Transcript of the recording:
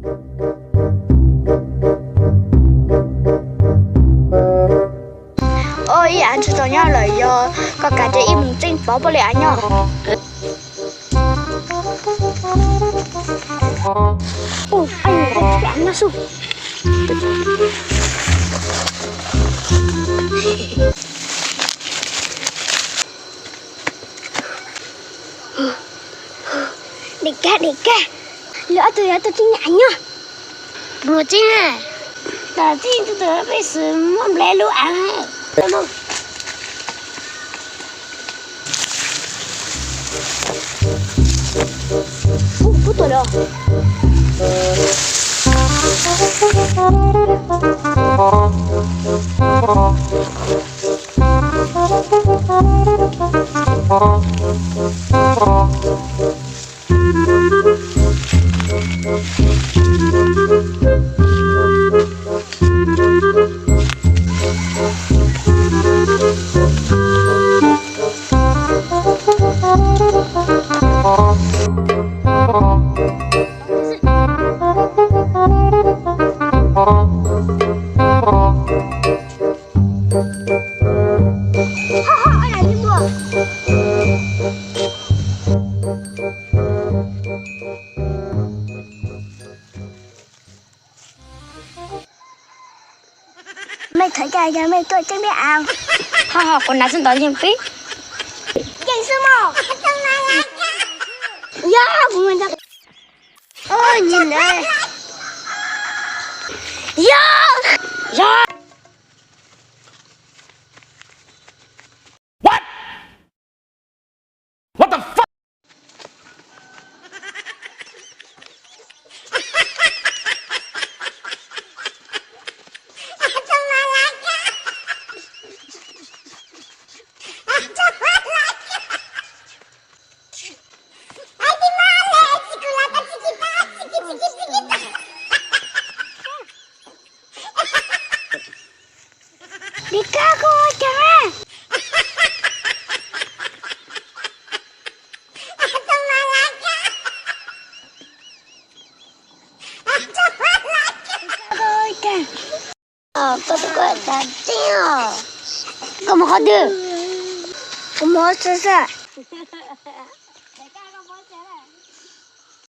Oj, ib av ntsuag tau nyob lawm, yog koj kav ces ib mus tseem pov puav leej av nyob. Dej kag, dej kag. Lawv ob tug yuav tau tseem nyam nyob. Mus tseem, tam tseem tus peb xwm muab nplej lub av. Ub, puab tuaj lawm. Mej thov caw yog mej tuaj tseem dej av. Ho ho, kuv hnav xwb ntawd yeej pib. Yeej xwb mog. Yog kuv mus ntag. Oj, nyi na. Yog. Yog. What? What the fuck? Li koj kuj ua cas na? Koj tus koj tas tseeb os. Koj mus qhov twg? Kuv mus qhov twg xwb.